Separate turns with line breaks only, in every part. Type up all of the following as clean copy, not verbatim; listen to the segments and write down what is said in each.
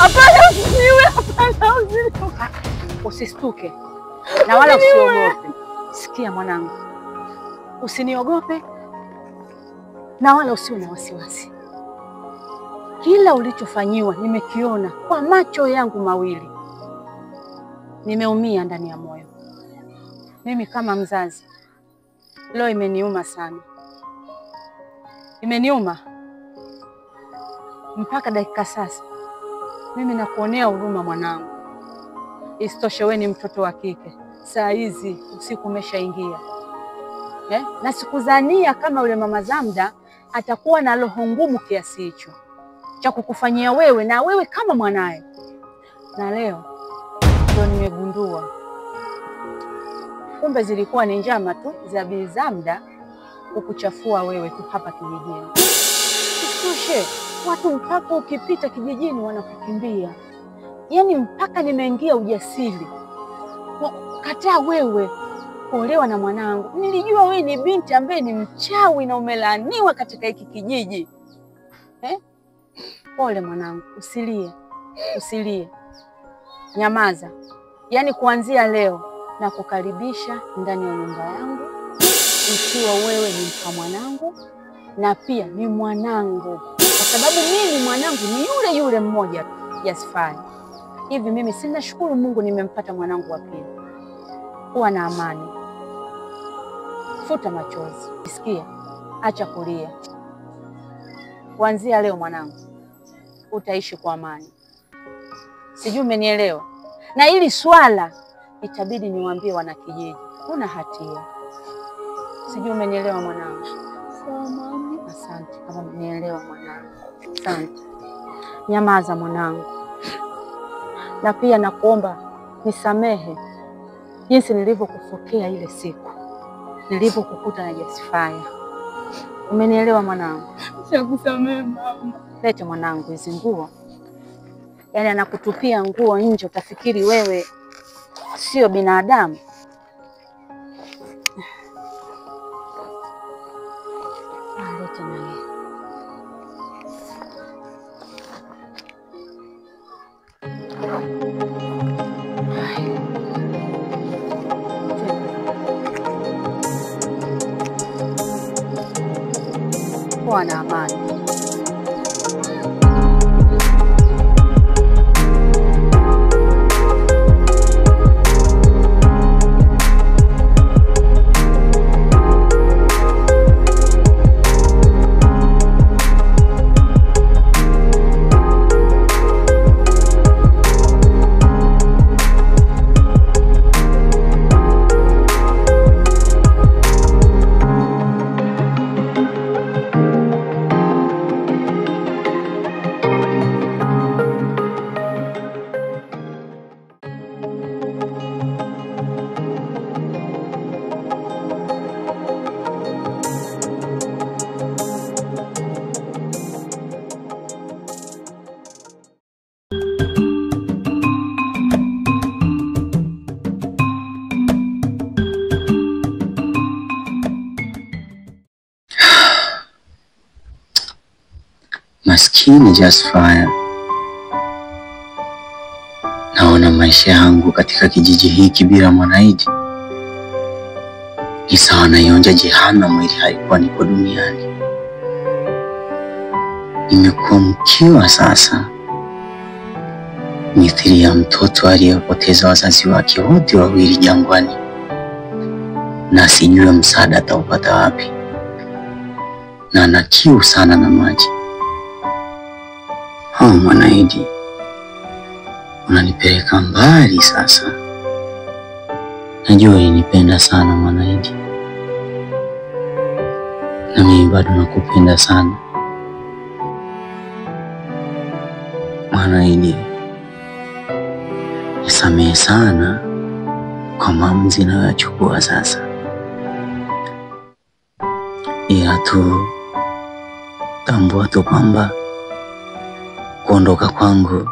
Hapana, usiniue, hapana, usiniue. Usistuke na wala usiogope. Sikia mwanangu, usiniogope na wala usiwe na wasiwasi. Kila ulichofanyiwa nimekiona kwa macho yangu mawili. Nimeumia ndani ya moyo. Mimi kama mzazi, leo imeniuma sana. Imeniuma mpaka dakika sasa. Mimi nakuonea huruma mwanangu. Isitoshe wewe ni mtoto wa kike. Saa hizi usiku umeshaingia. Na sikudhania kama yule mama Zamda atakuwa na roho ngumu kiasi hicho cha kukufanyia wewe na wewe kama mwanae. Na leo ndio nimegundua kumbe zilikuwa ni njama tu za Bi Zamda kukuchafua wewe tu hapa kijijini. Isitoshe watu mpaka ukipita kijijini wanakukimbia. Yaani mpaka nimeingia ujasiri kataa wewe kuolewa na mwanangu. Nilijua wewe ni binti ambaye ni mchawi na umelaaniwa katika hiki kijiji. Pole mwanangu, usilie. Usilie. Nyamaza. Yaani kuanzia leo na kukaribisha ndani ya nyumba yangu, ikiwa wewe ni mka mwanangu na pia ni mwanangu. Kwa sababu mimi mwanangu ni yule yule mmoja tu, Jasfai. Hivi mimi sina shukuru Mungu nimempata mwanangu wa pili. Kuwa na amani. Futa machozi. Sikia, acha kulia. Kuanzia leo mwanangu, utaishi kwa amani. Sijui umenielewa. Na hili swala itabidi niwaambie wanakijiji. Huna hatia. Sijui umenielewa mwanangu.
Sawa mami.
Asante kama umenielewa mwanangu. Asante. Nyamaza mwanangu. Na pia nakuomba nisamehe jinsi nilivyokufokea ile siku nilivyokukuta na Jasfaya. Umenielewa mwanangu?
Nishakusamehe mama.
Lete mwanangu hizi nguo. Yaani anakutupia nguo nje utafikiri wewe sio binadamu. Lete na yeye. Kuwa na amani.
Maskini Jasfaya, naona maisha yangu katika kijiji hiki bila Mwanaidi ni sawa naionja jehanamu ili haikuwa nipo duniani. Nimekuwa mkiwa sasa, mithili ya mtoto aliyepoteza wazazi wake wote wawili jangwani, na sijue msaada ataupata wapi, na ana kiu sana na maji. Oh, Mwanaidi, unanipeleka mbali sasa. Najua ulinipenda sana Mwanaidi, na mimi bado nakupenda sana Mwanaidi. Nisamehe sana kwa maamuzi ninayoyachukua sasa, ila tu tambua tu kwamba kuondoka kwangu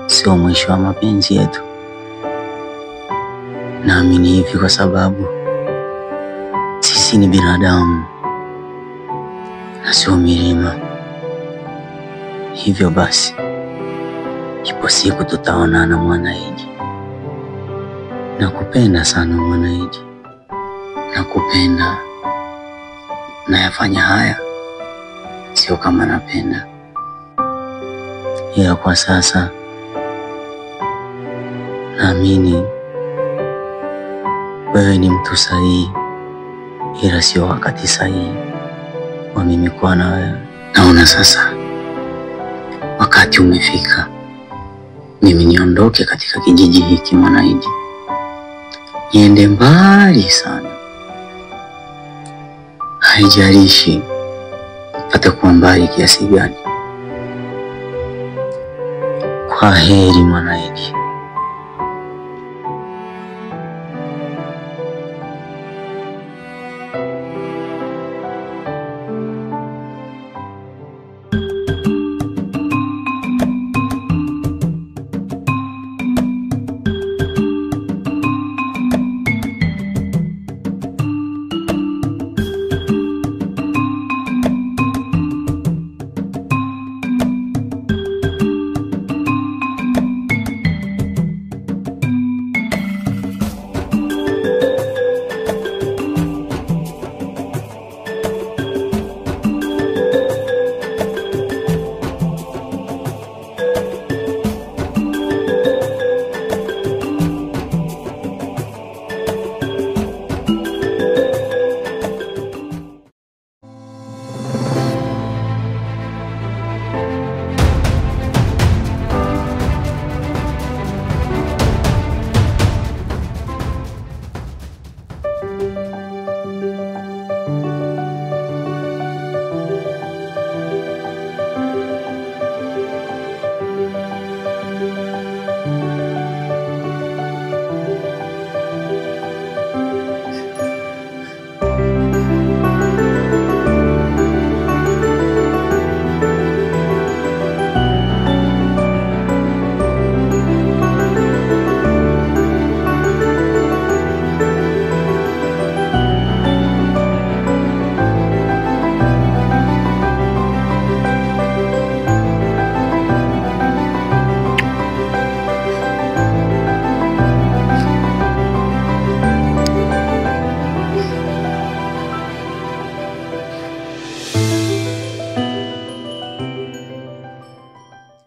sio mwisho wa mapenzi yetu. Naamini hivi kwa sababu sisi ni binadamu na sio milima. Hivyo basi Ipo siku tutaonana Mwanaidi. Nakupenda sana Mwanaidi, nakupenda. Nayafanya haya sio kama napenda, ila kwa sasa naamini wewe ni mtu sahihi, ila sio wakati sahihi wa mimi kuwa na wewe. Naona sasa wakati umefika mimi niondoke katika kijiji hiki Mwanaidi, niende mbali sana. Haijalishi patakuwa mbali kiasi gani. Kwa heri Mwanaidi.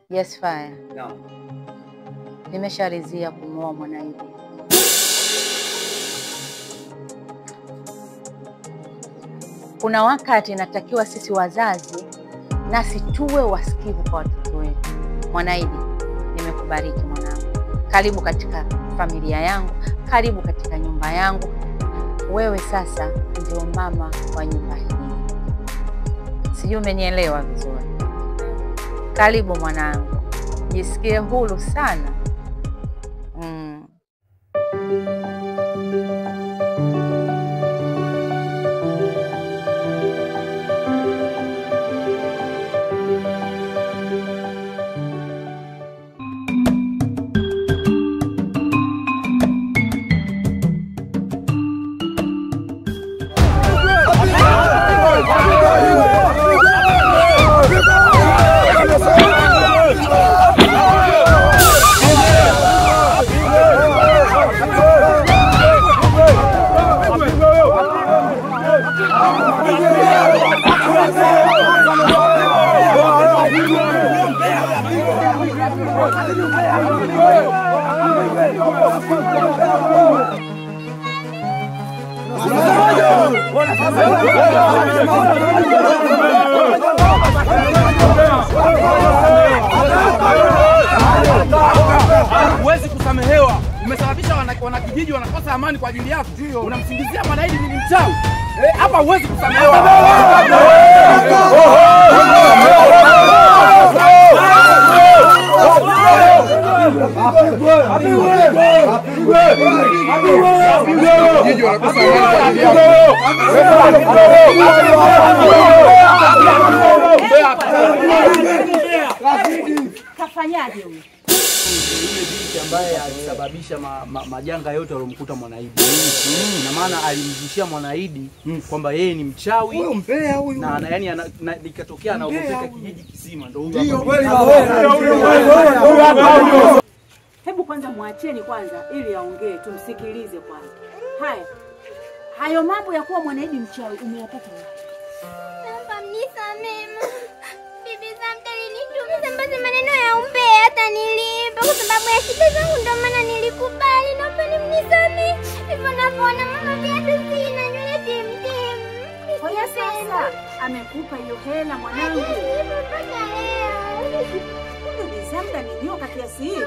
Yes, fire.
No.
Nimesharidhia kumuoa Mwanaidi. Kuna wakati inatakiwa sisi wazazi nasi tuwe wasikivu kwa watoto wetu. Mwanaidi, nimekubariki mwanangu. Karibu katika familia yangu, karibu katika nyumba yangu. Wewe sasa ndio mama wa nyumba hii. Sijui umenielewa vizuri. Karibu mwanangu, jisikie huru sana.
Huwezi kusamehewa. Umesababisha wanakijiji wanakosa amani kwa ajili yako. Unamsingizia Mwanaidi ni mchawi. Hapa huwezi kusamehewa.
Kafanyaje huyu?
Yule binti ambaye alisababisha majanga yote aliyomkuta Mwanaidi. Na maana alimzishia Mwanaidi kwamba yeye ni mchawi.
Huyo mbea huyu.
Na yani ikatokea anaogopeka kijiji kizima ndio huyu.
Hebu kwanza muacheni kwanza ili aongee, tumsikilize kwanza. Haya. Hayo mambo ya kuwa Mwanaidi mchawi umeyapata wapi?
Naomba mnisamehe. Bibi Zamda alinitumia maneno ya umbea hata nilipa kwa sababu ya shida zangu, ndio maana nilikubali. Naomba mnisamehe. Hivyo navyoona mama, viatu sina, nywele timtim.
Kwa hiyo sasa amekupa hiyo hela mwanangu?
Mpaka leo.
Kumbe Bibi Zamda ni nyoka kiasi hiki.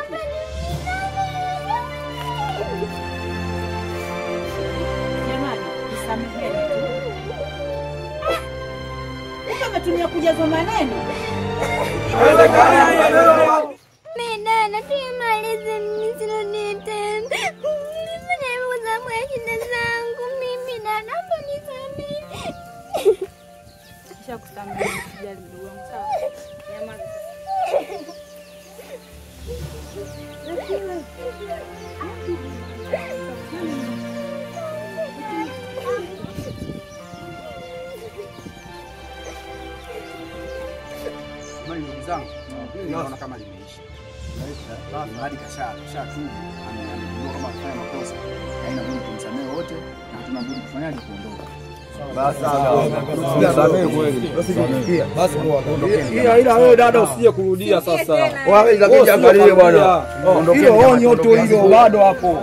Jamani, nisameheni tu. Kumbe ametumia kujazwa maneno.
Mimi tuyamalize msilonitenda. Nilifanya hivyo kwa sababu ya shida zangu mimi na naomba nisamehe.
Kisha kusamehe usijali ndugu wangu, sawa? Nyamaza.
Ndugu zangu, naona kama limeisha. Hadi kashatubu, amegundua kama alifanya makosa. Haina budi tumsamehe wote na hatuna budi kufanyaje, kuondoka.
Basi kweli. Basi ila wewe dada usije kurudia sasa. Wewe angalie bwana. Hilo onyo tu hilo bado hapo.